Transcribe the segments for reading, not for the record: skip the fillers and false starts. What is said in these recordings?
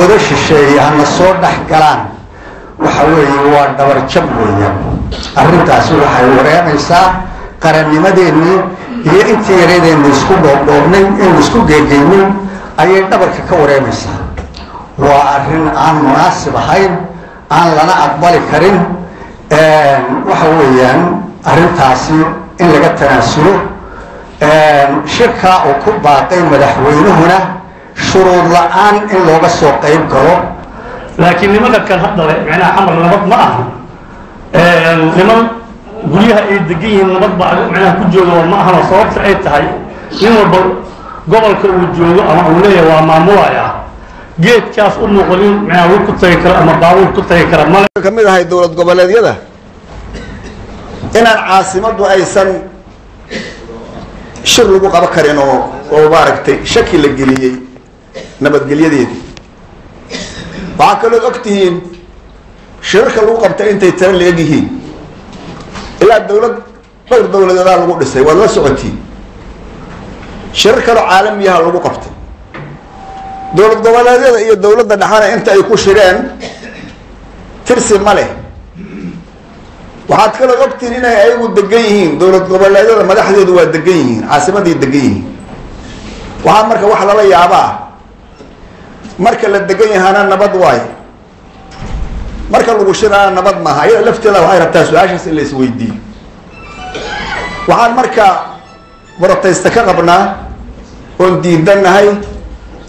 Quwado shisheeye hana soo dhex galaan, waxa weeye waa dhabarjab weeyaan. Arrintaasi waxay wareemaysaa qarannimadeennii iyo intii yareedeennu isku dhoobdhoobnay inu isku geegeynay ayay dhabarka ka wareemaysaa. Waa arrin aan munaasib ahayn, aan lana aqbali karin. Waxa weeyaan arrintaasi in laga tanaasulo. Shirkaa uu ku baaqay madaxweynuhuna shuruud la-aan in looga soo qayb galo. Laakiin nimanka kan hadda le macnaha Xamar nabad ma aha, niman guryaha ay degan yihiin nabad baa macnaha ku jooga ma ahano. Sababta ay tahay, nin walba gobolka uu joogo ama uu leeyahay waa maamulaya, geedkaas u muuqda nin macnaha lug ku tagi karo ama baabuur ku tagi kara male. Ka mid ahay dowlad goboleedyada inaan caasimaddu aysan shir lagu qaban karin oo maaragtay shaki la geliyey nabadgelyadeedii. Waxaa kalood og tihiin shirarka lagu qabtay intay tiro la eg yihiin, ilaa dawlad dhowr dawladeedaa lagu dhisay, waad la socotiin. Shirar kaloo caalamiyaha lagu qabtay dowlad goboleedyada iyo dawladda dhexana inta ay ku shireen tirsi ma leh. Waxaad kaloo ogtihiin inay ayagu degan yihiin, dowlad goboleedyada madaxdeedu waa degan yihiin, caasimaday degan yihiin. Waxaa marka wax lala yaabaa, marka la degan yahana nabad waayo, marka lagu shiraana nabad maaha. Ayada lafteeda waxay rabtaa su-aashaas in la isweydiiyo. Waxaan marka protest ka qabnaa oon diidannahay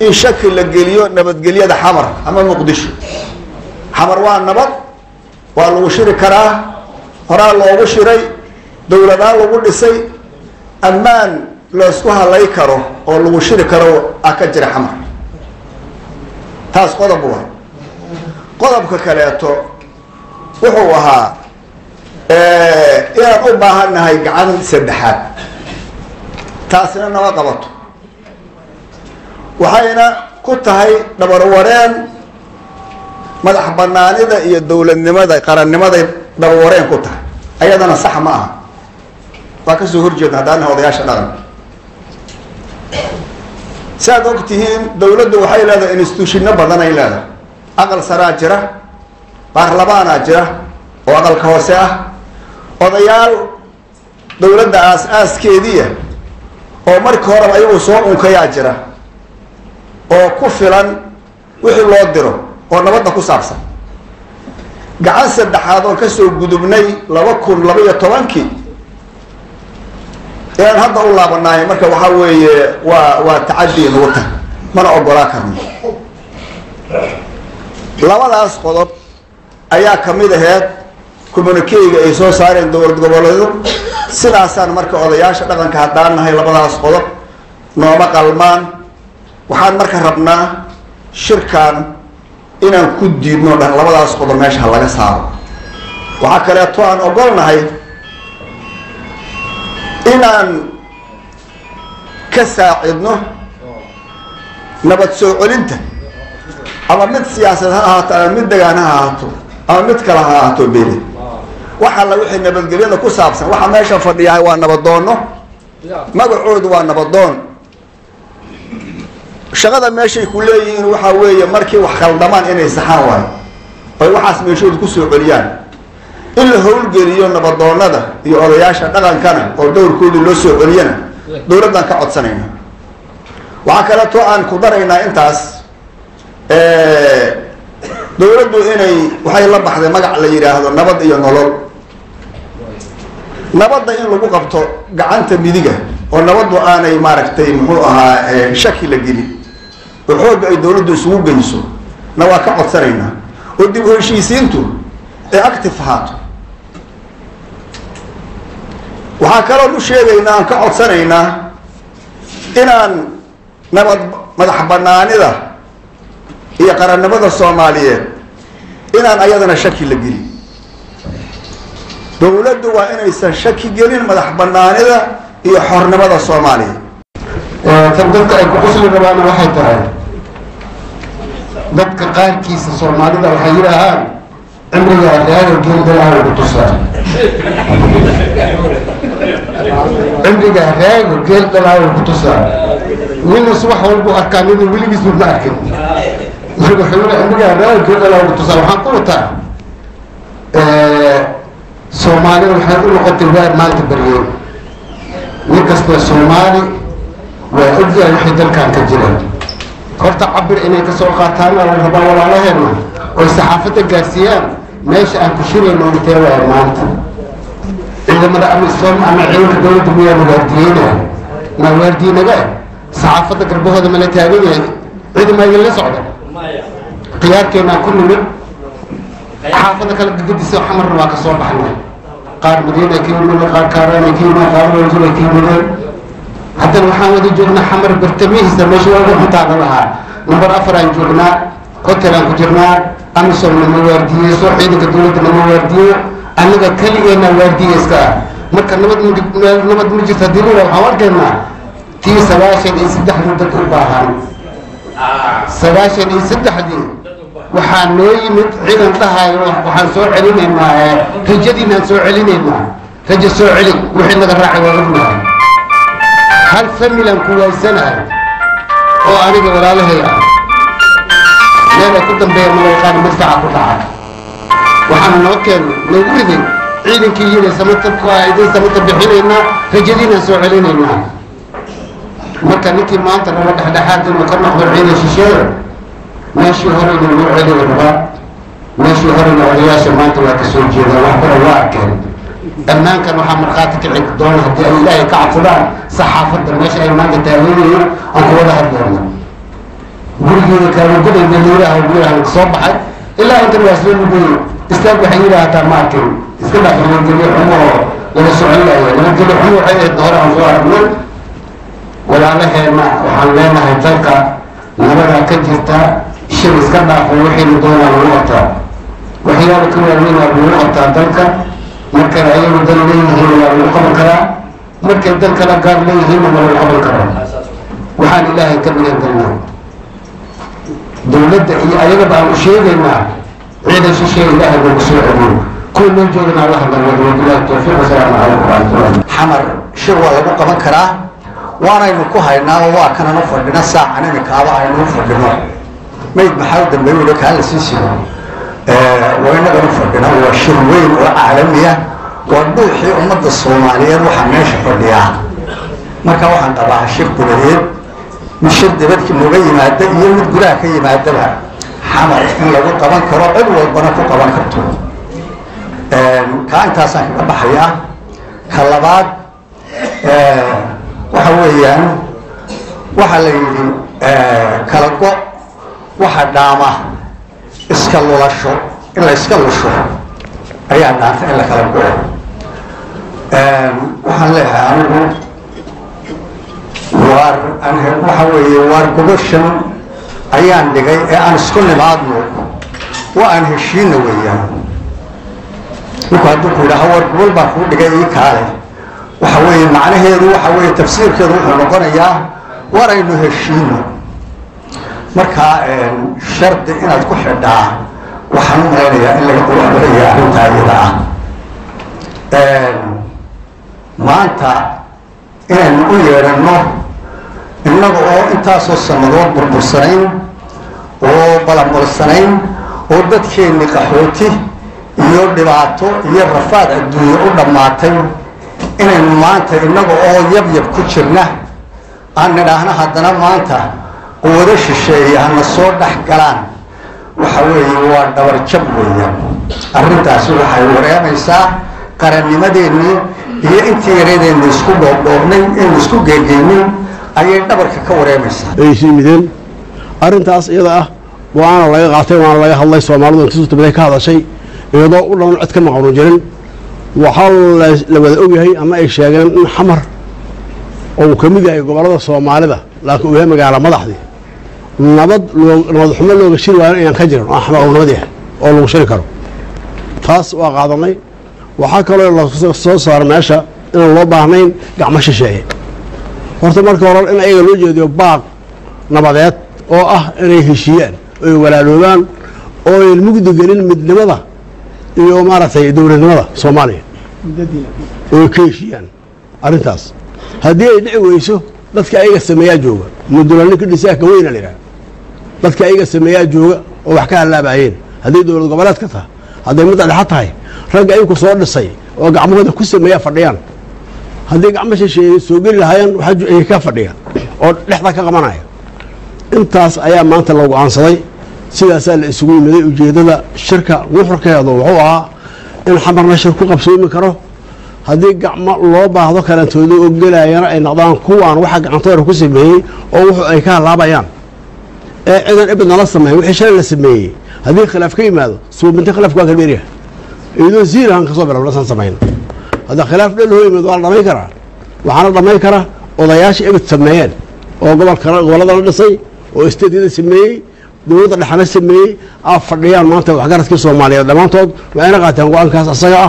in shaki la geliyo nabadgelyada Xamar ama Muqdisho. Xamar waa nabad, waa lagu shiri karaa, horaa loogu shiray, dowladaa lagu dhisay, ammaan laysku halay karo oo lagu shiri karo a ka jira Xamar. Taas qodob waay. Qodobka kaleeto wuxuu ahaa inaan u baahan nahay gacan saddexaad, taasina nama qabato, waxayna ku tahay dhabarwareen madax banaanida iyo dowladnimada, qarannimaday dhabarwareen ku tahay. Ayadana sax ma aha, waa kasoo horjeedna haddaan nahay odayaasha dhaqanka. Saad og tihiin, dawladdu waxay leedahay institutionno badan ay leedahay. Aqal saraa jira, baarlamaanaa jira oo aqalka hoose ah, odayaal dawladda aas-aaskeediya oo markii horeba ayagu soo unkayaa jira oo ku filan wixii loo diro oo nabadda ku saabsan. Gacan saddexaad oon kasoo gudubnay 2012-kii inaan hadda u laabanahay marka waxaa weeye waa tacaddi nagu tahay, mana ogolaa karno. Labadaas qodob ayaa kamid aheyd communiquega ay soo saareen dowlad goboleedu. Sidaasaan marka odayaasha dhaqanka haddaan nahay, labadaas qodob nooma qalmaan. Waxaan marka rabnaa shirkan inaan ku diidno dhan, labadaas qodob meesha ha laga saaro. Waxaa kaleeto aan ogolnahay inaan ka saacidno nabad soo celinta, ama mid siyaasad ha ahaato, ama mid degaan ha ahaato, ama mid kale ha ahaato beli waxa la wixii nabadgelyada ku saabsan. Waxa meesha fadhiyahay waa nabadoonno, magacoodu waa nabadoon. Shaqada meeshay ku leeyihiin waxaa weeye markii wax khaldamaan inay saxaan waayo oy waxaas meeshooda kusoo celiyaan. In la howlgeliyo nabadoonada iyo odayaasha dhaqankana oo dowrkoodii loo soo celiyana dowladdan ka codsanayna. Waxaa kaleeto aan ku daraynaa intaas, dowladdu inay waxay la baxday magac la yidhaahdo nabad iyo nolol, nabadda in lagu qabto gacanta midiga oo nabaddu aanay maaragtay muxuu ahaa shaki la gelin oo xoogga ay dowladdu isugu geyso na waa ka codsanaynaa, oo dib u heshiisiintu ay active ahaato. Waxaa kaloon u sheegaynaa aan ka codsanaynaa inaan nabad madax banaanida iyo qarannimada Soomaaliyeed inaan ayadana shaki la gelin. Dowladdu waa inaysan shaki gelin madax banaanida iyo xornimada Soomaaliya. Tan dadka ay ku qusli rabaana waxay tahay, dadka qaarkiisa Soomaalida waxay yidhaahaan cimriga raaga geeldalaa ku tusaa, cimriga raago geel dhalaayo ku tusaa. Nina subax walbuu arkaa nina weligiis ma arkin. Marka wuxuu yidhi cimrigaa raaga geela ugu tusaa. Waxaan ku wataa, Soomaalida waxay u noqotay waar maanta baryeen. Nin kastoo Soomaali waa ogyahay waxay dalkan ka jiraan. Horta cabir inay ka soo qaataan la rabaa walaalaheenna, oy saxaafadda gaarsiiyaan meesha aan ku shirayno intee waaya maanta. Ciidamada AMISOM ama ciidanka dowladda miyaanu waardiyeynaya? Ma waardiye naga saxaafadda garbahooda mala taagan yahay? Ciidan idinla socda? Khiyaarkeenaan ku nimid, xaafada kala gagadiisa Xamarna waa ka soo baxnay. Qaar Madiina ka yimid, qaar Kaaraan ka yimid, qaar Wajir ka yimideen. Haddana waxaan wada joognaa Xamar bartamihiisa, meesha waa ugu xuntaana lahaa, number 4 aan joognaa, hotel aan ku jirnaa. AMISOM nama waardiyeyso, ciidanka dowladda nama waardiyo, annaga keligeena waardiye iska ah. Marka nabad ma jirto haddii la waxaan arkaynaa tii 93-dii dad u baahan. 93-dii waxaa noo yimid ciidan dhahayo waxaan soo celinaynaa, rajadiinaan soo celinaynaa. Rajo soo celin wixii naga raacay waa ognahay. Hal familan ku waysanahay oo aniga walaalahay ah, meel ay ku dambeeya malayqaan, madfaca ku dhacay. Waxaana noo keenay, noogu riday ciidankii yidhi samata idin samata bixinaynaa, rajadiinaan soo celinaynaa. Marka ninkii maanta raba dhexdhexaad inuu ka noqdo ciidan shisheeye, meeshii hore inuu noo celiyo rabaa. Meeshii horena odayaasha maanta waa ka soo jeedaan, wax badan waa arkeen. Ammaankan waxaa markhaati kici doona, haddii ay Ilaahay ka cabsadaan, saxaafadda meesha ay maanta taagan yihiin aan ku wada hadlayno. Gurigeeda kaalugoday meliiraha guraha soo baxay ilaa intan waa soo lugayey. Istaag waxay yidhaahataa ma arkin. Iska dhaaf nabadgelyo xumo oo laga socon laaya. Nabadgelyo xumo waxay ahayd hore aan soo aragnay. Walaalaheenna waxaan leenahay, dalka nabadaa ka jirta. Shir iska dhaafo, waxaynu doonaa lagu qabtaa, waxyaaba ka waaweyn waa lagu qabtaa dalka. Markay ayagu dan leeyihiin waa lagu qaban karaa, markay dan kala gaar leeyihiinna waa lagu qaban karaa. Waxaan Ilaahay ka magan galnaa, dowladda iyo ayagaba aan u sheegaynaa, ciidan shisheeye Ilaahay noogu soo celiyo. Kuwa noo joogana alla hadlan. Wabilahi towfiiq, wasalaamu calaykum waraxmatullah. Xamar shir waa lagu qaban karaa, waanaynu ku haynaa oo waa kananu fadhino saacan iminkaaba aynu u fadhino. Mayd maxaa u dambeeyey kaa la sii sigo? Waa inaganu fadhino. Waa shir weyn oo caalamiya, waa dhuuxii ummadda Soomaaliyeed waxaa meesha fadhiyaa. Marka waxaan qabaa shir dibadeed, mid shir dibad nooga yimaada iyo mid gudaha ka yimaadaba, Xamar in lagu qaban karo, cid walbana ku qaban karto. Kaa intaasaan kaga baxayaa. Ka labaad waxa weeyaan, waxaa la yidhi kala go waxa dhaama iska lulasho. In la iska lusho ayaa dhaanta in la kala go-o. Waxaan leeyahay anigu, waar waxa weeye, waar gogoshan ayaan dhigay ee aan isku nimaadno, waa aan heshiina weeyaan. Ninku hadduu ku yidhaaho war gogol baan kuu dhigay ii kaale, waxa weeye macnaheedu, waxa weeye tafsiirkeedu wuxuu noqonayaa war aynu heshiino. Marka shardi inaad ku xidhaa waxaan u malaynayaa in laga qurux badanya arrintaa iyada ah. Maanta inaynu u yeedhanno, innaga oo intaasoo sannadood burbursanayn oo balambalsanayn oo dadkeenni qaxooti iyo dhibaato iyo rafaad adduunye u dhammaatay, inaynu maanta innaga oo yabyab ku jirna aan nidhaahno haddana maanta quwado shisheeye hana soo dhex galaan, waxa weeye waa dhabarjab weeyaan. Arrintaasi waxay wareemaysaa qarannimadeennii iyo intii yareedeennu isku dhoobdhoobnay innu isku geegeynay ayay dhabarka ka wareemaysaa. Ay isu yimideen arrintaas iyada ah waana laga qaatay, waana laga hadlay. Soomaalidu inta suurta ka hadashay iyadoo u dhan cid ka maqanu jirin. Waxaa la wada ogyahay ama ay sheegeen in Xamar oo uu ka mid yahay gobollada Soomaalida, laakiin uu yahay magaalo madaxdii, nabad loo nabad xumo looga shiri waayo inaan ka jirin oo Xamar uu nabad yahay oo lagu shiri karo. Taas waa qaadanay. Waxaa kaloo la soo saara meesha inaan loo baahnayn gacmo shisheeye. Horta marka hore in ayaga loo jeediyo baaq nabadeed oo ah inay heshiiyaan oy walaaloobaan oo ayn mugdi gelin midnimada iyo maaragtay dowladnimada Soomaaliya, oo ka heshiiyaan arrintaas. Haddii ay dhici weyso, dadka ayaga sameeyaa jooga mudula ninka dhisaa ka weyna la yidhaha. Dadka ayaga sameeyaa jooga oo wax ka hallaabayeen, hadday dowlad goboleedka tahay, hadday midda dhexa tahay, ragga ayaku soo dhisay oo gacmahooda ku sameeyaa fadhiyaan. Haddii gacmo shisheeye soo geli lahaayeen, waxaa ka fadhiya oo dhexda ka qabanaya. Intaas ayaa maanta la go-aansaday, sidaasaa la isugu yimiday. Ujeeddada shirka nuxurkeedu wuxuu ahaa in Xamarna shir ku qabsoomi karo, haddii gacmo loo baahdo kalantooda oo gelayana ay noqdaan kuwaan waxa gacantooda ku sameeyey oo wuxuu ay ka halaabayaan ee ciidan ibid nala sameey. Wixii shalay la sameeyey haddii khilaaf ka yimaado, suubinta khilaafku waa kalbeeryaha, iyadoo ziirahan kasoo bilowna san samayn. Hadda khilaaf dhel hoo yimaado, waa la dhamayn karaa, waxaana dhamayn kara odayaasha ibid sameeyeen oo gobolka gobollada la dhisay oo isteedyada sameeyey, dowladda dhexana sameeyey, aa fadhiyaan maanta waxgaradkii Soomaaliyeed dhammaantood, waa ina qaateen go-aankaas asaga ah.